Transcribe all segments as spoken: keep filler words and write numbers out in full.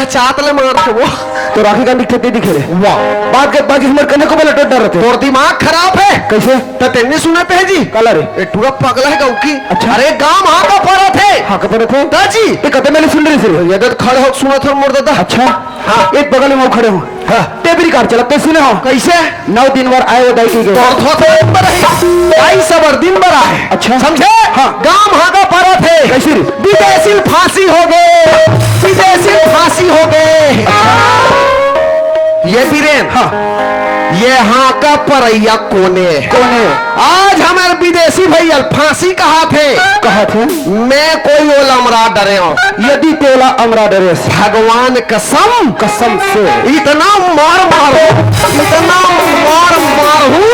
चात ले मार के वो। तो राखी का दिखते ते दिखे रे। वाह। बात के बाकी हमर कने को बोला डर डर रहते। तोर दिमाग खराब है। कैसे? तो तेने सुना ते है जी। काला रे। ए टूरा पगला है गाँव की। अच्छा। अरे गाँव हाँ का परा थे। हाँ का परा थे। दाजी। ते कते मेले सुन रहे थे। ये तो खड़े हो सुना था मोर दादा। अच्छा। हाँ। एक बगल में वो खड़े हो। हाँ। टेबरी कार चलते सुने हो। कैसे? नौ दिन बर आए वो दाई की गए। तो थोथे बर ही। दाई सबर दिन बर आए। अच्छा। समझे? हाँ। गाँव हाँ का परा थे। कैसे रे? विदेशी फांसी हो गए। विदेशी फांसी हो गए। ये बीरेन। हाँ। ये हाँ का परैया कोने। कोने। आज हमर विदेशी भैया फांसी कहा थे। कहा थे। मैं कोई ओला अमरा डरे हूँ। यदि तेला अमरा डरेस। भगवान कसम। कसम से। इतना मार मार, इतना मार मार हूँ,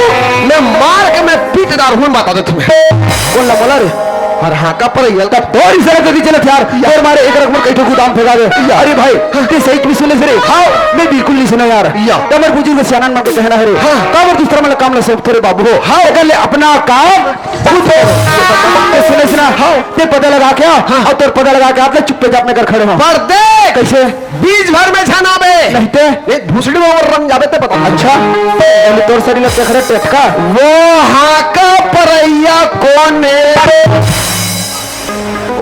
मैं मार के मैं पीट डार हूँ, बता दे तुम्हें। बोल ना, बोला रे। और हाँ का पर ये तब तोर इस तरह से चलत यार, तोर मारे एक रकम कई ठो गुदाम फेंका दे। अरे भाई, ते सही में सुने से रे? हाँ। मैं बिल्कुल नहीं सुना यार। या। तो हमारे बुजुर्ग सियानन मन के कहना है रे। हाँ। काबर दूसरा मन ला काम ला सौंपथे रे बाबू हो। हाँ। अगर ले अपना काम खुद ते सुने से ना। हाँ। ते पता लगा क्या? हाँ। और तोर पता लगा के आप लोग चुप्पे चाप में कर खड़े हो। पर देख। कैसे? बीच भर में झन आबे। नहीं ते? एक भूसड़ी में और रंग जाबे ते पता। अच्छा। पहले तोर शरीर में देख रहे टेटका। वो हाँ का परैया कोने।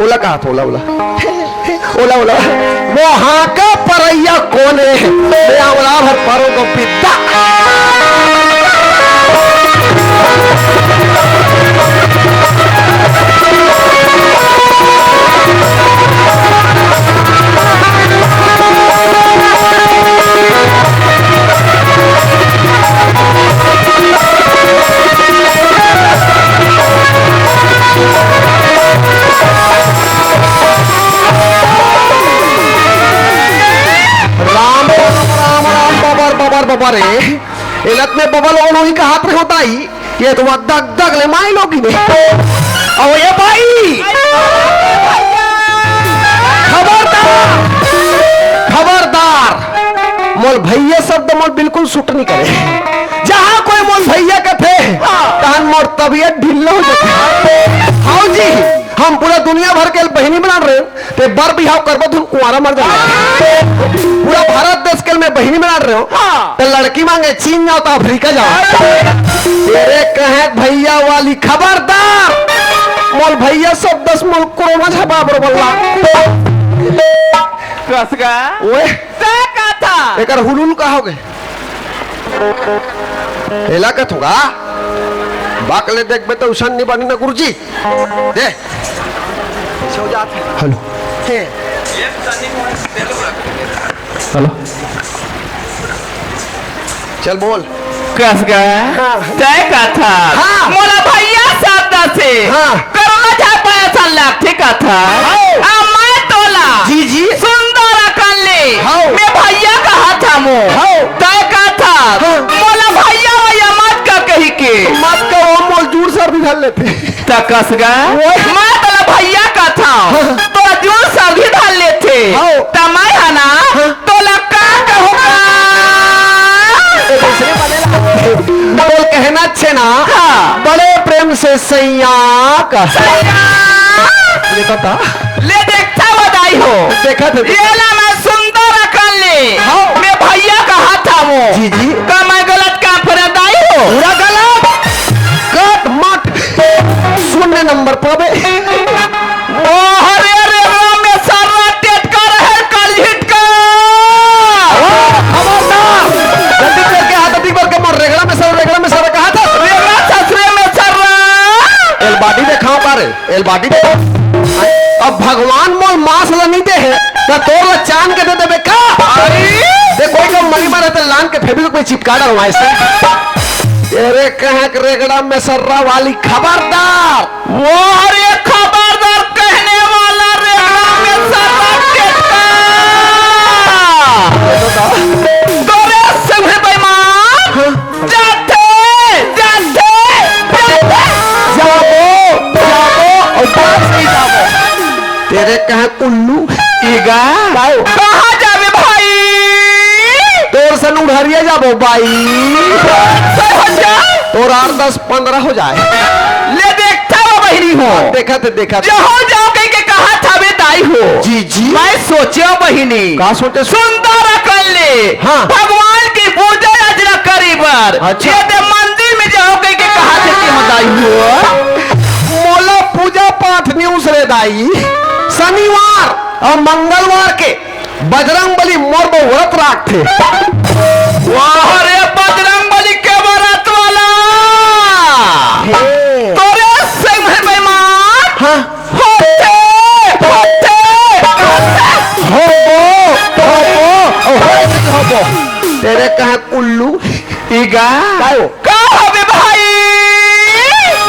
ओला कहा था, ओला, ओला। ओला, ओला। वो हाँ का परैया कोने। मैं अमरा भर पारो को पिता। राम, राम, राम, राम, बबर, बबर, बबर, ए। एलत में बबल ओन हुई का हाथ में होता ही। ये तो वह दग दग ले माई लोगी ने। अउ ये भाई, खबरदार, खबरदार, मोल भैया शब्द मोल बिल्कुल सूट नहीं करे। जहाँ कोई मोल भैया कथे, तहन मोर तबियत ढीला हो जाथे। हाँ जी, हम पूरा दुनिया भर के बहिनी बना रहे हैं। ते बर बिहाव करबो धुन कुंवारा मर जाना। पूरा भारत देश के मैं बहिनी बना रहे हो। हाँ। तो लड़की मांगे चीन जाओ तो अफ्रीका जाओ। तेरे कहे भैया वाली खबरदार। मोल भैया सब दस मोल कोरोना छपा बरोबर ला। कसगा। ओए। का कथा? एकर हुलुल का हो गए? एला कथोगा। बाकले देखबे तो उसन नहीं बने ना गुरुजी। दे। सो जात है। हेलो। हे। हेलो। चल बोल। कस गए? हाँ। तय कथा। हाँ। मोला भैया शब्द से। हाँ। करुणा झापा ऐसा लगथे कथा। हाँ। आ मैं तोला। जी, जी। सुंदर अकन ले। हाँ। मैं भैया कहा था मो। हाँ। तय कथा। हाँ। मोला भैया भैया मत का कही के। मत का वो मोल जूड़ सर भी धर लेथे। त कस गा, ओए। मैं तोला भैया कथंव, हाँ। तोला जूड़ सर भी धर लेथे। हाँ। त मैं ह ना, हाँ। तोला का कहूँ का? ए, दूसरे बने ला। बोल कहना छे ना, हाँ। बड़े प्रेम से सैया कह। सैया। ये तो था। ले देखता वो दाई हो। देखा थे। ये ला मैं सुंदर अकन ले। हाँ। मैं भैया कहा था वो। जी, जी। का मैं गलत काम पर दाई हो? पूरा गलत। कट मट। शून्य नंबर पाबे। ओ हरे रे राम में सारा टेटका रहे कल हिटका। ओ, खबरदार। जल्दी करके हाथ अधिक बार के मोर रेगड़ा में सर, रेगड़ा में सर कहा था। रेगड़ा ससुरे में सर। एल बाडी देखाओ का रे? एल बाटी दे। अब भगवान मोल मांस ला नहीं दे है, त तोर ला चान के दे देबे का? अरे! दे कोई का मरी मारे त लान के फेविक्विक पे चिपका डालवा ऐसे। तेरे कहे के रेगड़ा में सर्रा वाली खबरदार। वो हर एक खबरदार कहने वाला रेगड़ा में सर्रा के का? ये तो था। तोरे संग बेईमान। हाँ। जाथे, जाथे, जाथे। जाबो, जाबो, अउ बास नहीं जाबो। तेरे कहाँ उल्लू? इगा? बाऊ। कहाँ जाबे भाई? तोर सन उड़हरिया जाबो बाई। सही हो जा। तोर आठ, दस, पन्द्रह हो जाए। ले देखता वो बहिनी हो। देखा थे, देखा थे। जहाँ जाओ कहीं के कहा था बे आई हो। जी, जी। मैं सोचेंव बहिनी। का सोचे? सुंदर अकन ले हाँ। भगवान के पूजा अर्चना करे बर। अच्छा। ये दे मंदिर में जाहूं कहिके कहा देती हो दाई हो। मोला पूजा पाठ नइ उस रे दाई। शनिवार अउ मंगलवार के बजरंग बली मोर बर व्रत राखथे। वाह रे बजरंग बली के व्रत वाला। हे। तोरे से मैं बेईमान। हाँ। होथे, होथे, होथे। होबो, होबो, होबो। तेरे कहाँ उल्लू? इगा। काय हो? का होबे भाई?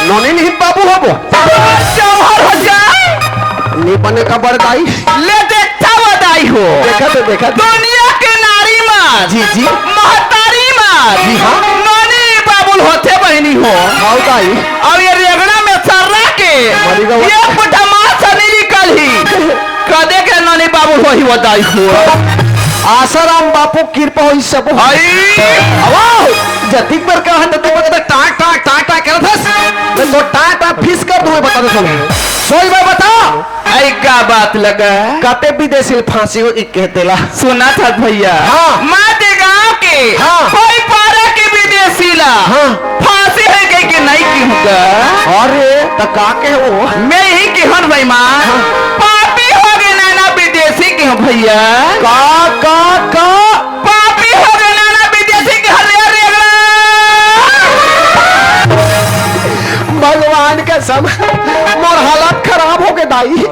नोनी नहीं बाबू होबो। जौहर हो जाए। नी बने का बड़ दाई। ले देखता वो दाई हो। देखा तो देखा। दुनिया के नारी मन। जी, जी। महतारी मन। जी हाँ। नोनी बाबुल होथे बहिनी हो। हाउ दाई। अउ ये रेगड़ा में सर्रा के मरी गवा। ये पुटमा सनी निकलही। कदे के नोनी बाबुल होही वो दाई हो। आसाराम बापू कृपा होही सब। आई। अवा, जतिक बर कहा ततिक बर कहा टाट, टाट, टाट, टाट करत हस। मैं तो टाट, टाट फीस कर दूं, मैं बता दे तुम। सोई मैं बता। आई का बात लगा? कते विदेशी ल फांसी हो इके तेला। सुना था भैया। हाँ। मैं दे गांव के हाँ। कोई पारा के विदेशी ला हाँ। फांसी है कहिके नहीं कहूँगा। अरे, त का के हो? मैं ही के हन भाई माँ। हाँ। पापी हो गए ना, ना विदेशी के हूँ भैया। का, का, का? पापी हो गए ना, ना विदेशी के हरे, हरे, हरे। भगवान कसम, मोर हालत खराब हो गए दाई।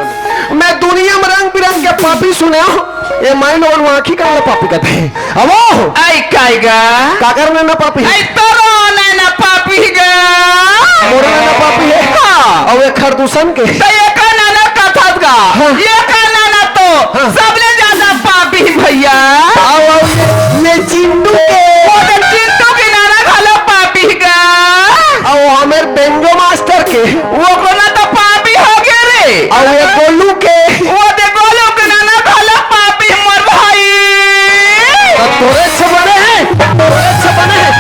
मैं दुनिया में रंग बिरंग के पापी सुने हूँ। ये माई लोगन वहाँ की काला पापी कहते हैं। अब वो आई कायगा। काकर नैना पापी है? आई तोरो नैना पापी गा। मोर नैना पापी है? हाँ। अउ ये खरदूषण के? तो ये का नैना कथत गा? हाँ। ये का नैना तो हाँ। सबले ज्यादा पापी भैया। अउ, अउ ये, ये चिंटू के? वो तो चिंटू के नैना घलो पापी गा। अउ हमेर बेंगो मास्टर के? वो को ना तो पापी हो गए रे। अउ ये गोलू के? वो दे गोलू के नैना घलो पापी मोर भाई। त तोरे से बने हैं, तोरे से बने हैं।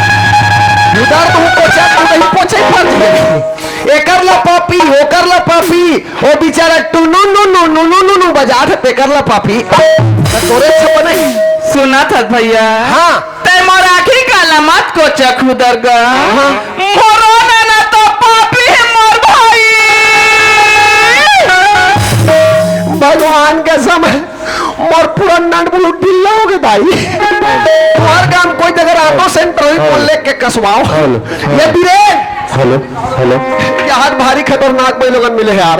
उधर तो पोछा, तू नहीं पोछे फर्ज है। एकर ला पापी, ओकर ला पापी, ओ बेचारा टुनु नु नु नु नु नु नु बजात हे, तेकर ला पापी। त तोरे से बने हैं। सुना था भैया। हाँ। तै मोर आँखी काला मत कोचक हुदर गा। हाँ। मोरो नैना तो पापी है मोर भाई। भगवान कसम, मोर पूरा नट बुलू ढीला हो गए दाई। हर काम कोई जगह ऑटो सेंटर ही बोल ले के कसवाओ। हेलो, ये बीरे। Hello, hello. यार भारी खतरनाक भाई लोगन मिले हैं यार।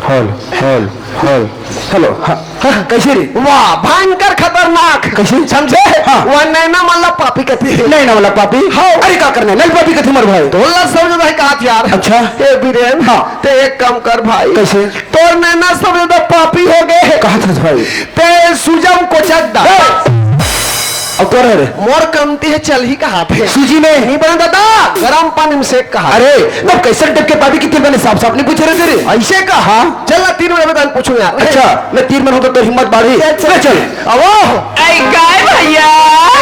Hello, hello, hello, hello. हाँ। हाँ, कैसे रे? वाह, भयंकर खतरनाक। कैसे? समझे? हाँ। वो नैना वाला पापी कथे। नैना वाला पापी? हाँ। अरे, का करना है? नैना पापी कथे मोर भाई। ढोलक सब जो भाई कहा था यार। अच्छा। ए बीरेन, हाँ। ते एक काम कर भाई। कैसे? तोर नैना सब जो पापी हो गए। कहा था भाई? ते सुजम को चड्डा। ए! अब तोर है रे? मोर कमती है, चल ही कहा थे। सूजी में? नहीं बना दादा, गरम पानी में सेक कहा। अरे, तब कैसे डब के पापी की तेल मैंने साफ साफ नहीं पूछे रे तेरे? ऐसे कहा? चल ना, तीन बजे में पूछूं यार। अच्छा, मैं तीन मन होता तो हिम्मत बाढ़ी। चल, चल। मैं चल। अवो। ऐ काय भैया?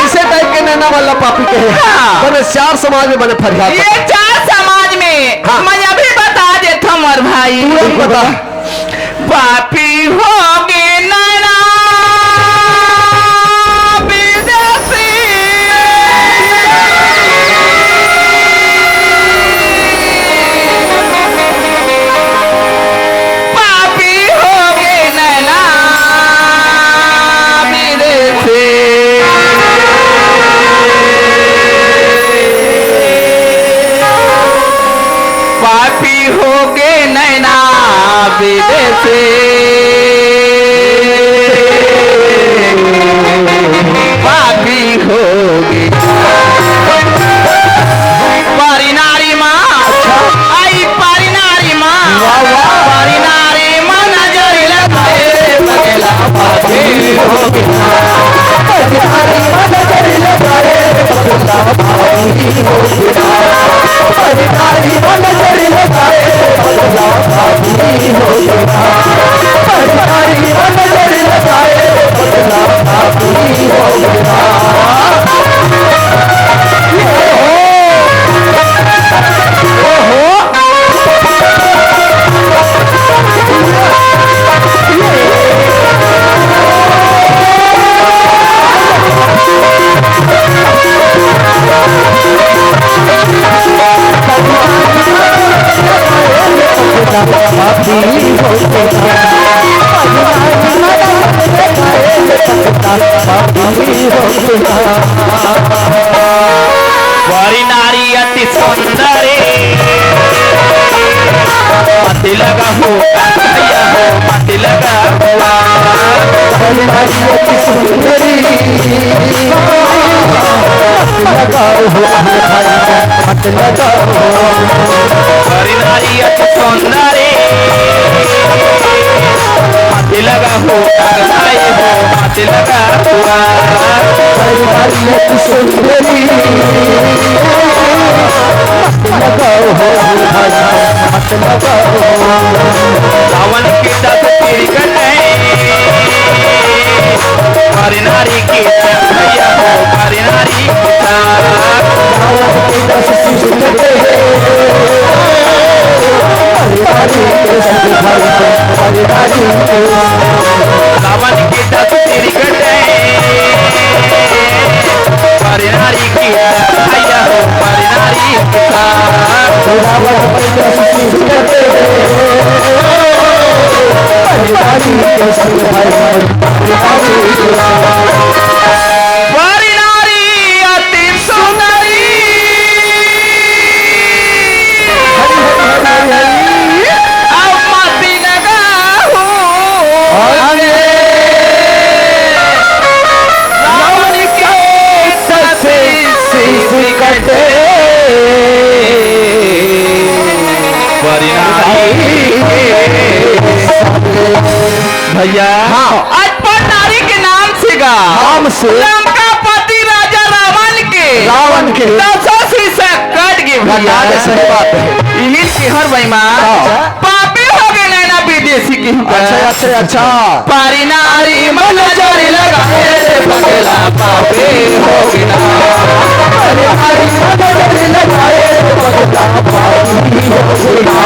ऐसे टाइप के नैना वाला पापी के है। हाँ। बने चार समाज में बने फरियाद। ये चार समाज में हाँ। मैं अभी बता देता हूँ मोर भाई। तुरंत बता। पापी हो गे नैना विदेशी। पापी हो गे नैना विदेशी। पापी हो गे नैना विदेशी। नारी अति सुंदरी, मत लगाओ हो अहंकार, मत लगाओ। परी नारी अति सुंदरी, मत लगा हो, अगनाए हो, मत लगा हुआ। परी नारी अति सुंदरी, मत लगाओ हो अहंकार, मत लगाओ। रावण के दस सिर कटे, परी नारी के भैया हो, परी नारी के साथ। रावण के दस सिर कटे, परी नारी के संग भाई, परी नारी के। रावण के दस सिर कटे, परी नारी के भैया हो, परी नारी के साथ। रावण के दस सिर कटे, परी नारी के संग भाई, परी नारी के साथ। परी नारी अति सुंदरी। हरि हरि हरि हरि। अब मति लगाहू। अरे। रावण के दस सिर कटे। परी नारी। भैया। हाँ। आज पर नारी के नाम से गा। नाम से। लंकापति राजा रावण के। रावण के। दसों शीश कट गे भैया। कटा दे, सही बात है। इहिन के हर बेईमान। हाँ। पापी हो गे नैना विदेशी के। अच्छा, अच्छा, अच्छा। परी नारी मन जरी लगाए रे पगला, पापी हो गे ना। परी नारी मन जरी लगाए रे पगला, पापी हो गे ना।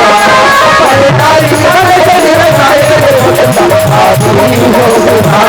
परी नारी मन जरी लगाए रे पगला, पापी हो गे ना।